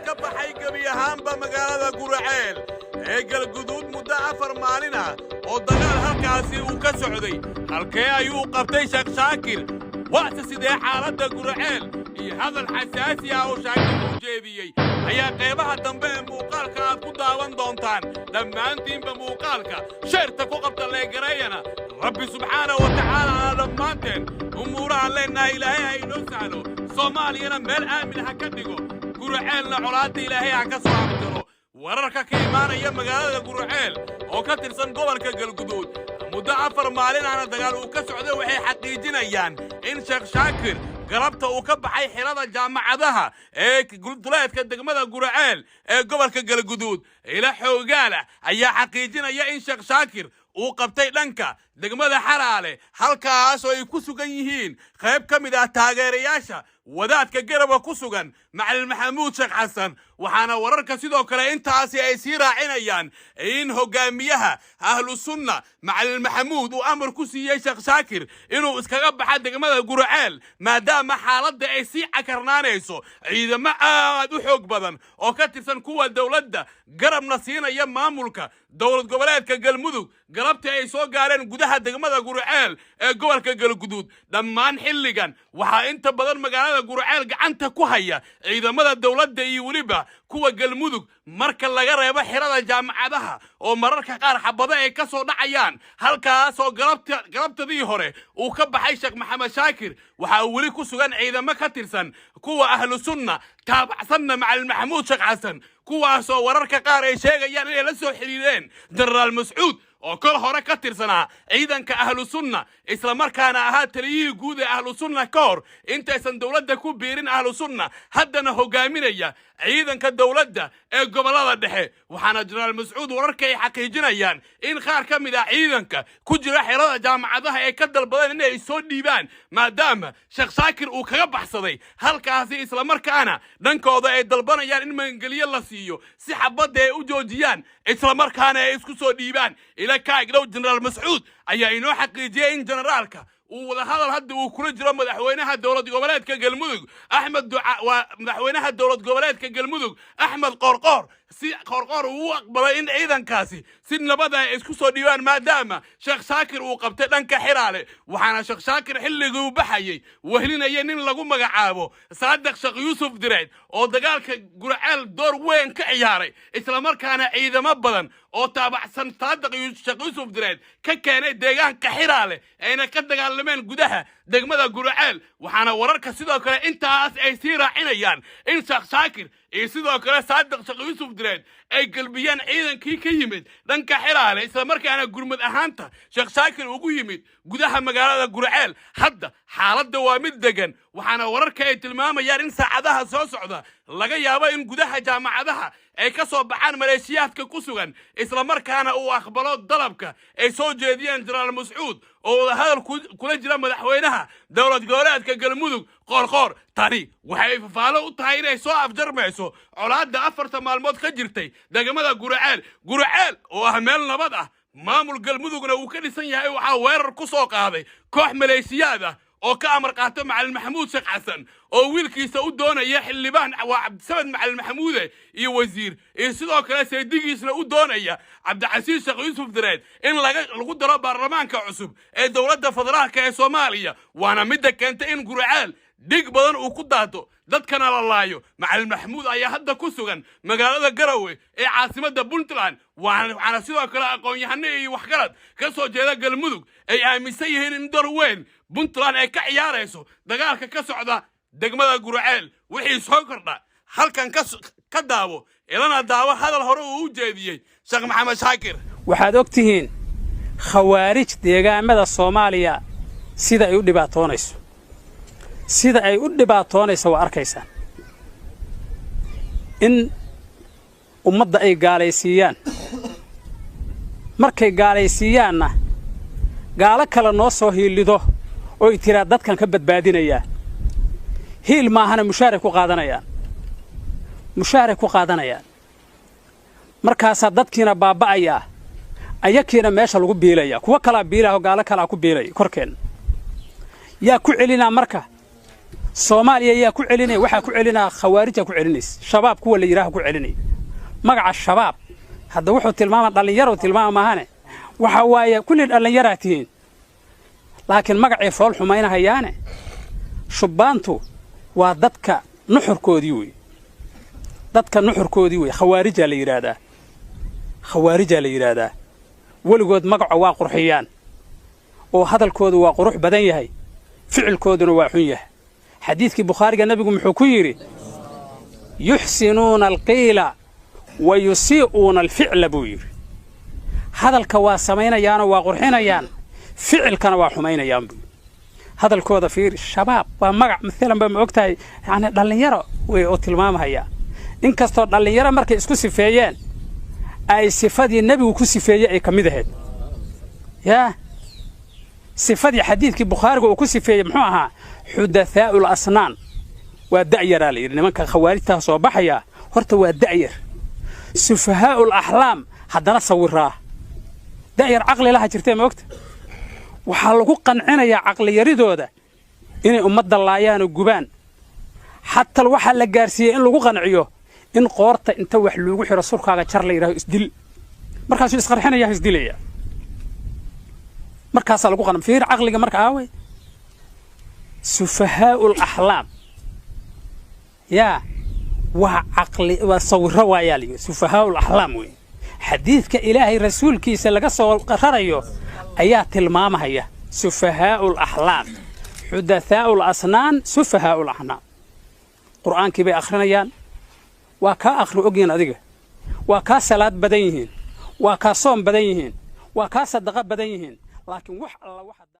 ka baxay gebi ahaanba magaalada Guraceel ee Galguduud muddo 4 maalin ah oo dagaal halkaasi uu ka socday. Halkee ayuu qabtay Sheekh Shaakir? Waase sidee xaaladda Guraceel iyo hadal xasaasi ah oo Shaakir uu jeediyey ayaa qaybaha dambe ee muuqaalka aad ku daawan doontaan. Dhammaantiinba muuqaalka sheerta ku qabta, leegareeyana. Rabbi subxaanahu wa tacaala dhammaanteen umuuraha leennaha Ilaahay ha inoo sahlo, Soomaaliyana meel aamin ha ka dhigo, Gurceelna colaadda Ilaahay ha ka soo afjaro. Wararka ka imaanaya magaalada Gurceel oo ka tirsan gobolka Galguduud muddo 4 maalin aana dagaal uu ka socday waxay xaqiijinayaan in Sheekh Shaakir galabta uu ka baxay xirada jaamacadaha ee duleedka degmada Gurceel ee gobolka Galguduud. Ila xoogaala ayaa xaqiijinaya in Sheekh Shaakir uu qabtay dhanka degmada Xaraale, halkaas oo ay ku sugan yihiin qayb ka mid ah taageerayaasha wadaadka garaba ku sugan Macalin Maxamuud Sheekh Xasan. Waxaana wararka sidoo kale intaasi ay sii raacinayaan in hogaamiyaha Ahlu Sunna Macalin Maxamuud uu amar ku siiyey Sheekh Shaakir inuu iskaga baxa degmada Gurceel, maadaama xaaladda ay sii cakarnaanayso. Ciidamo aad u xoog badan oo ka tirsan kuwa dowladda garabna siinaya maamulka dowlad goboleedka Galmudug galabtii ay soo gaareen gudaha degmada Gurceel ee gobolka Galguduud. Dhammaan xilligan waxaa inta badan magaalada Gurceel gacanta ku haya ciidamada dowladda iyo weliba kuwa Galmudug, marka laga reebo xirada jaamacadaha oo mararka qaar xabado ay ka soo dhacayaan, halkaasoo galabtadii hore uu ka baxay Sheekh Maxamed Shaakir. Waxa uu weli ku sugan ciidamo ka tirsan kuwa Ahlu Sunna taabacsanna Macalin Maxamuud Sheekh Xasan, kuwaasoo wararka qaar ay sheegayaan inay la soo xiriireen Jenaraal Mascuud oo kol hore ka tirsanaa ciidanka Ahlu Sunna, islamarkaana ahaa taliyihii guud ee Ahlu Sunna ka hor intaysan dowladda ku biirin Ahlu Sunna, haddana hogaaminaya ciidanka dowladda ee gobollada dhexe. Waxaana Jenaraal Mascuud wararka ay xaqiijinayaan in qaar ka mid ah ciidanka ku jira xerada jaamacadaha ay ka dalbadeen inay soo dhiibaan, maadaama Sheekh Shaakir uu kaga baxsaday halkaasi, islamarkaana dhankooda ay dalbanayaan in magangeliyo la siiyo si xabadda ay u joojiyaan, islamarkaana ay isku soo dhiibaan. Ila kaagdhow Jenaraal Mascuud ayaa inoo xaqiijiyey in generaalka uu wadahadal hadda uu kula jiro madaxweynaha dowlad goboleedka Galmudug Axmed Duca, waa madaxweynaha dowlad goboleedka Galmudug Axmed Qoorqoor, si Qoorqoor uu u aqbalay in ciidankaasi si nabada ay isku soo dhiibaan, maadaama Sheekh Shaakir uu qabtay dhanka Xiraale. Waxaana Sheekh Shaakir xilligii uu baxayey wehlinaya nin lagu magacaabo Saadiq Sheekh Yuusuf Direed oo dagaalka Gurceel door weyn ka ciyaaray, islamarkaana ciidamo badan oo taabacsan Saadiq Sheekh Yuusuf Direed ka keenay deegaanka Xiraale ayna ka dagaalameen gudaha degmada Gurceel. Waxaana wararka sidoo kale intaas ay sii raacinayaan in Sheekh Shaakir iyo sidoo kale Saadiq Sheekh Yuusuf Direed ay gelbiyeen ciidankii ka yimid dhanka Xiraale, islamarkaana gurmad ahaanta Sheekh Shaakir ugu yimid gudaha magaalada Gurceel. Hadda xaaladda waa mid degan, waxaana wararka ay tilmaamayaan in saacadaha soo socda laga yaabo in gudaha jaamacadaha ay ka soo baxaan maleeshiyaadka ku sugan, islamarkaana uu aqbalo dalabka ay soo jeediyeen Jenaraal Mascuud oo wadahadal kula jira madaxweynaha dowlad goboleedka Galmudug Qoorqoor. Tani waxay fafaalo u tahay inay soo afjarmayso colaadda 4ta maalmood ka jirtay degmada Gurceel. Gurceel oo ah meel nabad ah, maamul Galmudugna uu ka dhisan yahay, waxaa weerar ku soo qaaday koox maleeshiyaad ah oo ka amar qaata Macalin Maxamuud Sheekh Xasan oo wiilkiisa u doonaya xildhibaan, waa Cabdisamed Macalin Maxamuude, iyo wasiir, iyo sidoo kale seedigiisna u doonaya Cabdicasiis Sheekh Yuusuf Direed in lagu daro baarlamaanka cusub ee dowladda federaalka ee Soomaaliya. Waana midda keentay in Gurceel dhig badan uu ku daato, dadkana la laayo. Macalin Maxamuud ayaa hadda ku sugan magaalada Garowe ee caasimadda Puntland, waxaana sidoo kale aqoon-yahano iyo waxgarad ka soo jeeda Galmudug ay aaminsan yihiin in door weyn Puntland ay ka ciyaarayso dagaalka ka socda degmada Gurceel. Wixii soo kordha halkan ka daawo, ilana daawo hadal hore uu u jeediyey Sheekh Maxamed Shaakir. Waxaad og tihiin khawaarij deegaamada Soomaaliya sida ay u dhibaatoonayso, sida ay u dhibaatoonayso waa arkaysaan. In ummadda ay gaalaysiiyaan, markay gaalaysiiyaanna gaalo kale noo soo hiilido oy tiraa dadkan ka badbaadinayaa. Hiil maahana, mushaaray ku qaadanayaan, mushaaray ku qaadanayaan. Markaasaa dadkiina baaba'ayaa, ayakiina meesha lagu biilaya, kuwo kalaa biilaho, gaalo kalaa ku biilaya korkeenna. Yaa ku celinaa marka? Soomaaliya yaa ku celinaya? Waxaa ku celinaya khawaarijaa ku celinaysa, shabaab kuwa la yidhaaha ku celinaya. Magaca shabaab hadda wuxuu tilmaama dhallinyaro tilmaama maahane, waxa waaye kulli dhallinyaraa tihiin, laakiin magacay fool xumaynahayaane. Shubbaantu waa dadka nuxurkoodii wey, dadka nuxurkoodii wey. Khawaarijaa la yidhaahdaa, khawaarijaa la yidhaahdaa. Weligood magaco waa qurxiyaan oo hadalkoodu waa qurux badan yahay, ficilkooduna waa xun yahay. Xadiidkii Bukhaariga nebigu muxuu ku yidhi? "Yuxsinuuna alqiila wa yusii'uuna alficla," buu yidhi. Hadalka waa samaynayaanoo waa qurxinayaan, ficilkana waa xumaynayaan buu yidhi. Hadalkooda fiiri, shabaab waa magac maalan ba, ma og tahay, yacni dhallinyaro wey oo tilmaamahaya. Inkastoo dhallinyaro markay isku sifeeyeen ay sifadii nebigu ku sifeeyey ay ka mid ahayd. Yaa sifadii xadiidkii Bukhaariga uu ku sifeeyey muxuu ahaa? "Xudathaa'u lasnaan," waa da'yaraa la yidhi. Nimanka khawaarijtaa soo baxaya horta waa da'yar, sufahaa'u laxlaam, haddana sawiraa da'yar caqli laha jirtee, ma ogta? Waxaa lagu qancinayaa caqliyaridooda inay ummadda laayaan oo gubaan. Xataa waxaa la gaarsiiyey in lagu qanciyo in qoorta inta wax loogu xiro surkaaga jar la yidhaho, isdil. Markaasuu isqarxinaya, isdilaya. Markaasaa lagu qanc. Fiir caqliga marka aaway? Sufahaa'u laxlaam yaa waa caqli, waa sawirro waayaa la yidhi. Sufahaa'u laxlaam wey. Xadiidka Ilaahay rasuulkiisa laga soo rarayo ayaa tilmaamahaya sufahaa'u laxlaam, xudathaa'u lasnaan, sufahaa'u laxnaam. Qur'aankii bay akhrinayaan, waa kaa akhri ogyihiin adiga, waa kaa salaad badan yihiin, waa kaa soom badan yihiin, waa kaa sadaqo badan yihiin, laakiin wax alla waxa